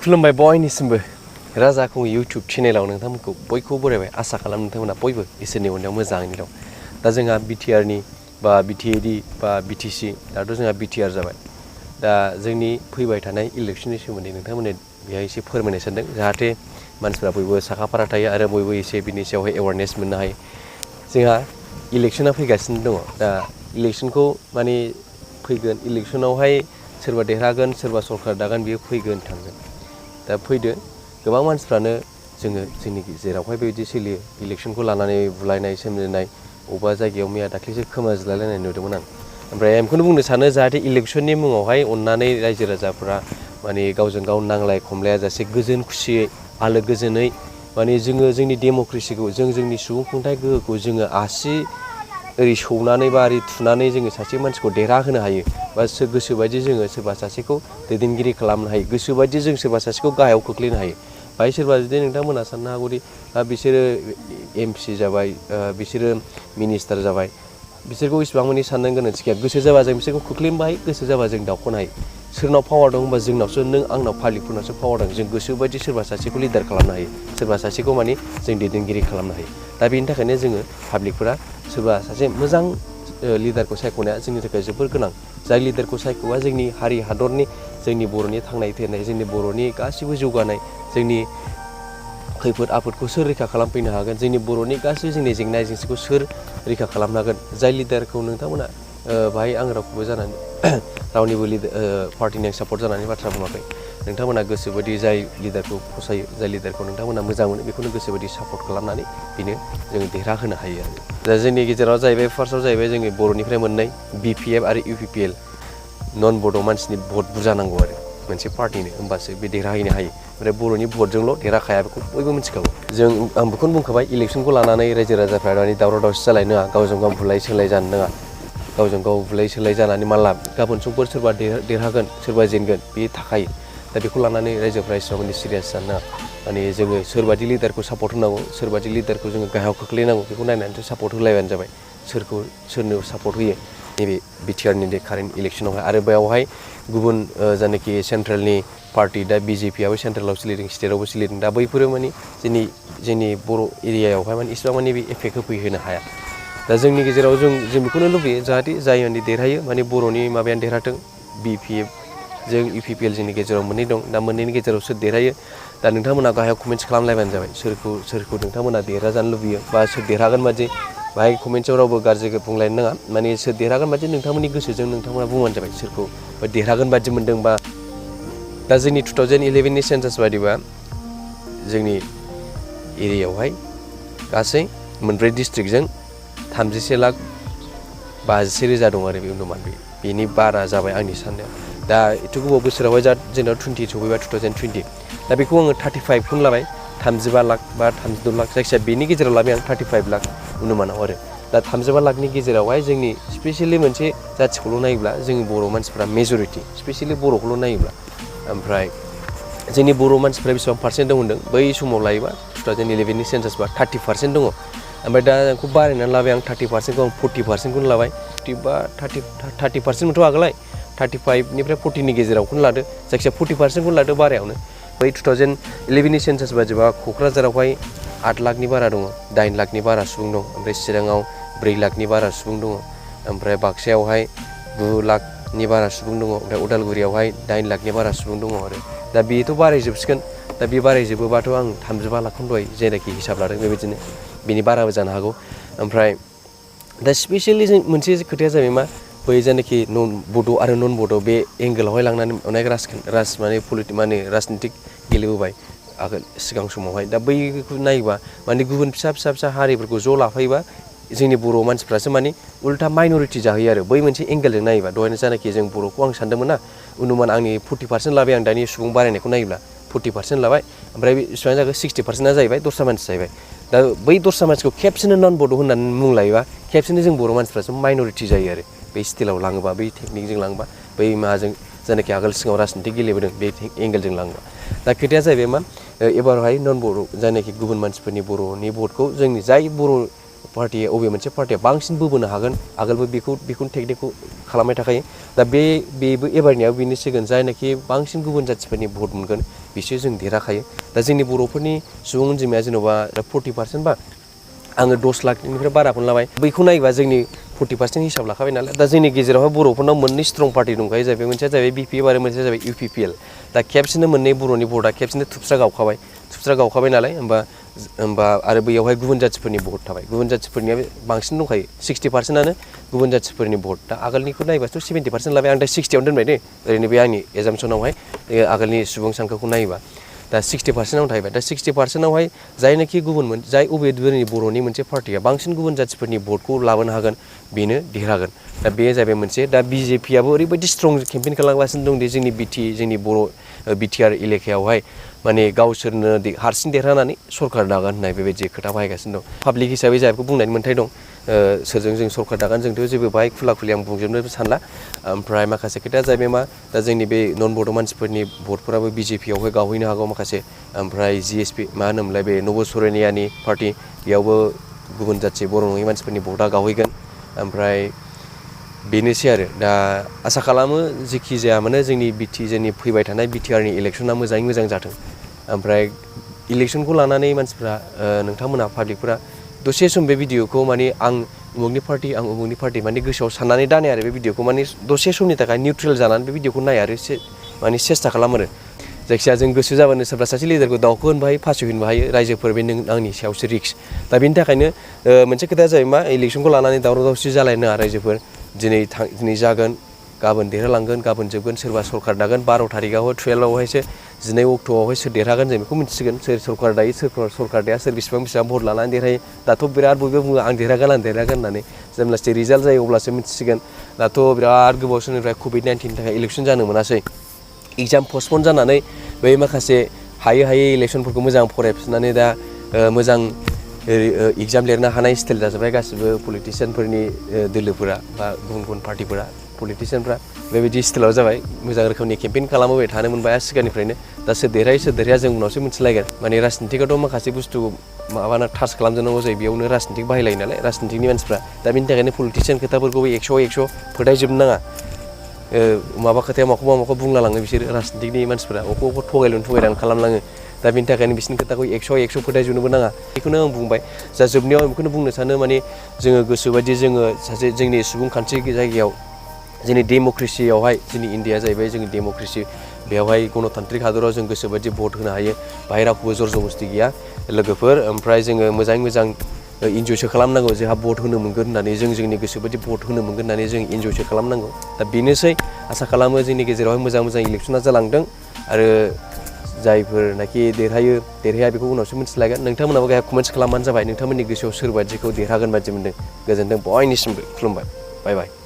खुलुमबाय बयनिसिमबो राजाखौ इउटुब चेनेलाव नोंथांमोनखौ बयखौबो बरायबाय आसा खालाम नोंथांमोना बयबो इसोरनि अननायाव मोजाङैनो दं। दा जोंहा बिटिआरनि बा बिटिएडि बा बिटिसि दाथ' जोंहा बिटिआर जाबाय। दा जोंनि फैबाय थानाय इलेक्सननि सोमोन्दै नोंथांमोननो बेहाय एसे फोरमायनो सानदों जाहाथे मानसिफ्रा बयबो साखाफारा थायो आरो बयबो एसे बिनि सायावहाय एवारनेस मोननो हायो। जोंहा इलेक्सना फैगासिनो दङ। दा इलेक्सनखौ माने फैगोन इलेक्सनावहाय सोरबा देरहागोन सोरबा सरकार दागोन बियो फैगोन थांगोन। दा फैदो गोबां मानसिफ्रानो जोंनि गेजेरावहाय बेबायदि सोलियो इलेक्सनखौ लानानै बुलायनाय सोमजिनाय अबेबा जायगायाव मैया दाख्लैसो खोमाज्लायलायनाय नुदोंमोन आं। ओमफ्राय आं बेखौनो बुंनो सानो जाहाथे इलेक्सननि मुङावहाय अननानै रायजो राजाफ्रा माने गावजों गाव नांलाय खमलाया जासे गोजोन खुसियै आलो गोजोनै माने जोङो जोंनि डेम'क्रेसिखौ जोंनि सुबुं खुंथाइ गोहोखौ जोङो आसि ओरै सौनानै बा ओरै थुनानै जोङो सासे मानसिखौ देरहाहोनो हायो बा गोसोबायदि जोङो सोरबा सासेखौ दैदेनगिरि खालामनो हायो गोसोबायदि जों सोरबा सासेखौ गाहायाव खोख्लैनो हायो। बाहाय सोरबा जुदि नोंथांमोना साननो हागौदि बिसोरो एमपि जाबाय बिसोरो मिनिस्टार जाबाय बिसोरखौ इसिबां मानि साननो गोनांथि गैया। गोसो जाबा जों बिसोरखौ खोख्लैनोबो हायो गोसो जाबा जों दावखोनो हायो। सोरनाव पावार दं होनबा जोंनावसो नों आंनाव पाब्लिकफोरनावसो पावार दं। जों गोसोबायदि सोरबा सासेखौ लिडार खालामनो हायो सोरबा सासेखौ माने जों दैदेनगिरि खालामनो हायो। दा बेनि थाखायनो जोङो पाब्लिकफोरा सोरबा सासे मोजां लिडारखौ सायख'नाया जोंनि थाखाय जोबोर गोनां। जाय लिडारखौ सायख'आ जोंनि हारि हादरनि जोंनि बर'नि थांनाय थैनाय जोंनि बर'नि गासिबो जौगानाय जोंनि खैफोद आफोदखौ सोर रैखा खालामफैनो हागोन जोंनि बर'नि गासैबो जोंनि जेंना जेंसिखौ सोर रैखा खालामनो हागोन जाय लिडारखौ नोंथांमोना बाहाय आं रावखौबो जानानै रावनिबो पार्टिनि आं सापर्ट जानानै बाथ्रा बुङाखै। नोंथांमोना गोसोबायदि जाय लिडारखौ फसायो जाय लिडारखौ नोंथांमोना मोजां मोनो बेखौनो गोसोबायदि सापर्ट खालामनानै बेनो जोङो देरहाहोनो हायो आरो। दा जोंनि गेजेराव जाहैबाय फार्स्टआव जाहैबाय जोंनि बर'निफ्राय मोननाय बिपिएफ आरो इउपिपिएल नन बड' मानसिनि भट बुरजा नांगौ आरो मोनसे पार्टिनो होमबासो बे देरहाहैनो हायो। ओमफ्राय बर'नि भटजोंल' देरहाखाया बेखौ बयबो मिथिखागौ। आं बेखौनो बुंखाबाय इलेक्सनखौ लानानै रायजो राजाफ्रा दानि दावराव दावसि जालायनो नाङा गावजों गाव बुलाय सोलाय जानो नाङा। गावजों गाव बुलाय सोलाय जानानै माला गाबोन समफोर सोरबा देरहागोन सोरबा जेनगोन बे थाखायो। दा बेखौ लानानै रायजोफ्रा एसेबां माने सिरियास जानो नाङा। माने जोङो सोरबादि लिडारखौ सापर्ट होनांगौ सोरबादि लिडारखौ जोङो गाहायाव खोख्लैनांगौ बेखौ नायनानैसो सापर्ट होलायबानो जाबाय। सोरनो सापर्ट होयो नैबे बिटिआरनि कारेन्ट इलेक्सनावहाय आरो बेयावहाय गुबुन जायनाखि सेन्ट्रेलनि पार्टि दा बिजेपिआबो सेन्ट्रेलाव सोलिदों स्टेटआवबो सोलिदों। दा बैफोरो माने जोंनि बर' एरियायावहाय माने इसिबां माने बे एफेक्ट होफैहोनो हाया। दा जोंनि गेजेराव जों बेखौनो लुबैयो जाहाथे जाय माने देरहायो माने बर'नि माबायानो देरहाथों। बिपिएफ जों इउपिपिएल जोंनि गेजेराव मोननै दं दा मोननैनि गेजेराव सोर देरहायो दा नोंथांमोना गाहायाव कमेन्ट्स खालामलायबानो जाबाय सोरखौ नोंथांमोना देरहाजानो लुबैयो बा सोर देरहागोन बादि बाहाय कमेन्ट्सआव रावबो गाज्रि बुंलायनो नाङा। माने सोर देरहागोन बादि नोंथांमोननि गोसोजों नोंथांमोना बुंबानो जाबाय सोरखौ देरहागोन बादि मोनदों बा दा जोंनि 2011नि सेन्सास बादिबा जोंनि एरियायावहाय गासै मोनब्रै डिस्ट्रिक्टजों 31,52,000 दं आरो बे अनुमान बेनि बारा जाबाय आंनि साननायाव। दा एथ' गोबाव बोसोरावहाय जोंनाव 20 सफैबा 2020 दा बेखौ आङो 35खौनो लाबाय 35 लाख बा 36 लाख जायखिजाया बेनि गेजेराव लाबाय आं 35 लाख अनुमानाव आरो। दा 35 लाखनि गेजेरावहाय जोंनि स्पेसियेलि मोनसे जाथिखौल' नायोब्ला जोंनि बर' मानसिफ्रा मेजरिटि स्पेसियेलि बर'खौल' नायोब्ला ओमफ्राय जोंनि बर' मानसिफ्रा बेसेबां पार्सेन्ट दं होनदों बै समाव लायोबा 2011नि सेन्सासबा 30% दङ। ओमफ्राय दा आंखौ बारायनानै लाबाय आं 30%खौ आं 40%खौनो लाबाय। 30%मोनथ' आगोलाय 35निफ्राय 40नि गेजेरावखौनो लादो जायखिजाया 40%खौनो लादो बारायावनो। बै 2011नि सेन्सास बादिबा क'क्राझारावहाय 8 लाखनि बारा दङ 8 लाखनि बारा सुबुं दं। ओमफ्राय चिराङाव 4 लाखनि बारा सुबुं दङ। ओमफ्राय बाक्सायावहाय 9 लाखनि बारा सुबुं दङ। ओमफ्राय उदालगुरियावहाय 8 लाखनि बारा सुबुं दङ आरो। दा बेथ' बारायजोबसिगोन। दा बे बारायजोबोबाथ' आं 35 लाखखौनो दहाय जेनाखि हिसाब लादों बेबायदिनो बेनि बाराबो जानो हागौ। ओमफ्राय दा स्पेसियेलि मोनसे खोथाया जाबाय मा बै जायनाखि बड' आरो नन बड' बे एंगेलावहाय लांनानै अनेक राजनितिक गेलेबोबाय आगोल सिगां समावहाय। दा बैखौ नायोबा माने गुबुन फिसा हारिफोरखौ ज' लाफायोबा जोंनि बर' मानसिफ्रासो माने उल्था माइन'रिटि जाहैयो आरो बै मोनसे एंगेलजों नायोबा। दहायनो जानाखि जों बर'खौ आं सानदोंमोन ना अनुमान आंनि 40% लाबाय आं दानि सुबुं बारायनायखौ नायोब्ला 40% लाबाय। ओमफ्राय बेसेबां जाखो 60%आ जाहैबाय दस्रा मानसि जाहैबाय। दा बै दस्रा मानसिखौ खेबसेनो नन बड' होननानै मुं लायोबा खेबसेनो जों बर' मानसिफ्रासो माइन'रिटि जायो आरो बै स्टिलाव लाङोबा बै टेकनिकजों लाङोबा बै माबाजों जायनाखि आगोल सिगाङाव राजनितिक गेलेबोदों बे एंगेलजों लाङोबा। दा खोथाया जाहैबाय मा एबारहाय नन बर' जायनाखि गुबुन मानसिफोरनि बर'नि भटखौ जोंनि जाय बर' पार्टि अबे मोनसे पार्टिया बांसिन बोबोनो हागोन आगोलबो बेखौनो टेकनिकखौ खालामबाय थाखायो दा बेबो एबारनियाव बेनोसिगोन जायनाखि बांसिन गुबुन जाथिफोरनि भट मोनगोन बिसोर जों देरहाखायो दा जोंनि बर'फोरनि सुबुं अनजिमाया जेन'बा 40% बा आङो 10 लाखनिफ्राय बाराखौनो लाबाय बैखौ नायोबा जोंनि 40% हिसाब लाखाबाय नालाय दा जोंनि गेजेरावहाय बर'फोरनाव मोननै स्ट्रं पार्टि दंखायो जाहैबाय मोनसेया जाहैबाय BPF आरो मोनसेया जाहैबाय UPPL दा खेबसेनो मोननै बर'नि भटआ खेबसेनो थुबस्रा गावखाबाय नालाय होमबा आरो बैयावहाय गुबुन जाथिफोरनि भट थाबाय गुबुन जाथिफोरनिया बांसिन दंखायो 60%आनो गुबुन जाथिफोरनि भट दा आगोलनिखौ नायोबाथ' 70% लाबाय आं दा 60आवनो दोनबाय दे ओरैनो बे आंनि एजाम्पसनावहाय आगोलनि सुबुं सानखोखौ नायोबा दा 60%आवनो थाहैबाय दा 60%आवहाय जायनाखि जाय अबे धोरोमनि बर'नि मोनसे पार्टिया बांसिन गुबुन जाथिफोरनि भटखौ लाबोनो हागोन बेनो देरहागोन दा बे जाहैबाय मोनसे दा BJPआबो ओरैबायदि स्ट्रं केम्पेइन खालामगासिनो दं दि जोंनि बर' बिटिआर एलेकायावहाय माने गावसोरनो हारसिं देरहानानै सरकार दागोन होननाय बेबायदि खोथा बाहायगासिनो दं पाब्लिक हिसाबै जाहा बेखौ बुंनायनि मोन्थाय दं सोरजों जों सरकार दागोन जोंथ' जेबो बाहाय खुला आं बुंजोबनो सानला ओमफ्राय माखासे खोथाया जाहैबाय मा दा जोंनि बे नन बड' मानसिफोरनि भटफोराबो BJPआवहाय गावहैनो हागौ माखासे ओमफ्राय GSP मा होनोमोनलाय बे नब सरनियानि पार्टि बेयावबो गुबुन जाथि बर' नङि मानसिफोरनि भटआ गावहैगोन ओमफ्राय बेनोसै आरो दा आसा खालामो जेखि जाया मानो जोंनि फैबाय थानाय बिटिआरनि इलेक्सना मोजाङै मोजां जाथों ओमफ्राय इलेक्सनखौ लानानै मानसिफ्रा नोंथांमोना पाब्लिकफोरा दसे सम बे भिडिअखौ माने आं उमुगनि पार्टि माने गोसोआव साननानै दानाय आरो बे भिडिअखौ माने दसे समनि थाखाय निउट्रेल जानानै बे भिडिअखौ नाय आरो माने सेस्था खालाम आरो जायखिजाया जों गोसो जाबानो सोरबा सासे लिडारखौ दावखोहोनोबो हायो फासयहोनोबो हायो रायजोफोर बे आंनि सायावसो रिक्स दा बेनि थाखायनो मोनसे खोथाया जाहैबाय मा इलेक्सनखौ लानानै दावराव दावसि जालायनो नाङा रायजोफोर दिनै जागोन गाबोन देरहालांगोन गाबोन जोबगोन सोरबा सरकार दागोन 12 तारिखआवहाय 12आवहायसो 12 अक्ट'आवहाय सोर देरहागोन जों बेखौ मिथिसिगोन सोर सरकार दायो सोर सरकार दाया सोर बेसेबां भट लानानै देरहायो दाथ' बिराद बयबो बुङो आं देरहागोन होननानै जेब्लासो रिजाल्ट जायो अब्लासो मिथिसिगोन दाथ' बिराद गोबाव समनिफ्राय COVID-19 थाखाय इलेक्सन जानो मोनासै एगजाम पस्टपन जानानै बै माखासे हायै इलेक्सनफोरखौ मोजां फरायफिननानै दा मोजां एगजाम लिरनो हानाय स्टाइल जाजोब्बाय गासिबो पलिटिशियानफोरनि दोलोफोरा बा गुबुन पार्टिफोरा पलिटिशियानफ्रा बेबायदि स्टाइलाव जाबाय मोजां रोखोमनि केम्पेइन खालामबोबाय थानो मोनबाय सिगांनिफ्रायनो दा सोर देरहायो सोर देरहाया जों उनावसो मिथिलायगोन माने राजनितिकआथ' माखासे बुस्थु माबाना टाच खालामजोबनांगौ जायो बेयावनो राजनितिक बाहायलायो नालाय राजनितिकनि मानसिफ्रा दा बेनि थाखायनो पलिटिशियान खोथाफोरखौबो 100 फोथायजोबनो नाङा माबा खोथाया माखौ बुंलालाङो बिसोर राजनितिकनि मानसिफ्रा अबेखौ थगायदान खालामलाङो दा बेनि थाखायनो बिसोरनि खोथाखौ 100 फोथायजोबनोबो नाङा बेखौनो आं बुंबाय जा जोबनायाव आं बेखौनो बुंनो सानो माने जोङो गोसोबायदि जोङो सासे जोंनि सुबुंखान्थि जायगायाव जोंनि डेम'क्रेसियावहाय जोंनि इण्डिया जाहैबाय जोंनि डेम'क्रेसि बेवहाय गणतान्त्रिक हादराव जों गोसोबायदि भट होनो हायो बाहाय रावखौबो जर जबस्ति गैया लोगोफोर ओमफ्राय जोङो मोजाङै मोजां इन्जयसो खालामनांगौ जोंहा भट होनो मोनगोन होननानै जोंनि गोसोबायदि भट होनो मोनगोन होननानै जों इन्जयसो खालामनांगौ दा बेनोसै आसा खालामो जोंनि गेजेरावहाय मोजां इलेक्सना जालांदों आरो जायफोरनाखि देरहाया बेखौ उनावसो मिथिलायगोन नोंथांमोनाबो गाहाय कमेन्ट्स खालामबानो जाबाय नोंथांमोननि गोसोआव सोर बायदिखौ देरहागोन बायदि मोनदों गोजोनथों बयनिसिमबो खुलुमबाय बाय